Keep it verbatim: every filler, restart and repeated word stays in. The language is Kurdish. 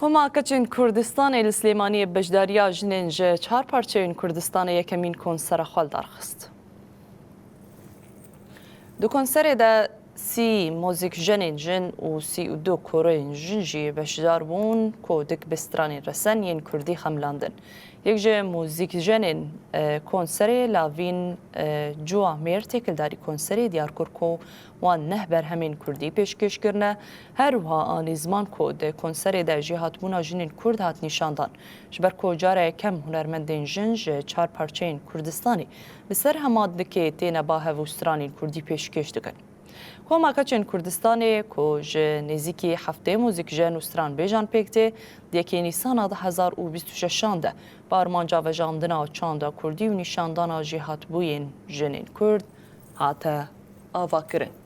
Koma Keçên Kurdistanê li Silêmaniyê beşdariya jinên ji çar parçeyên Kurdistanê yekemîn konsera xwe li dar xist. Di konserê de sî muzîkjenên jin û sî û du koroyên jin jî beşdar bûn ku dik bi stranên resen yên kurdî xemilandin. Yek ji muzîkjenên, e, konserê Lavîn, e, Cuamêr têkildarî konserê diyar kir ku wan neh berhemên kurdî pêşkêş kirine. Her wiha anî ziman ku di konserê de jêhatbûna jinên kurd hat nîşandan. Ji ber ku cara yekem hunermendên jin ji çar parçeyên Kurdistanê li ser hema dikê têne ba hev û stranên kurdî pêşkêş dikin. Koma Keçên Kurdistanê ku ji nêzîkî heftê muzîkjen û stranbêjan pêk tê, di yekê Nîsana du hezar û bîst û şeşan de bi armanca vejandina çanda kurdî û nîşandana jêhatbûyên jinên kurd hate avakirin.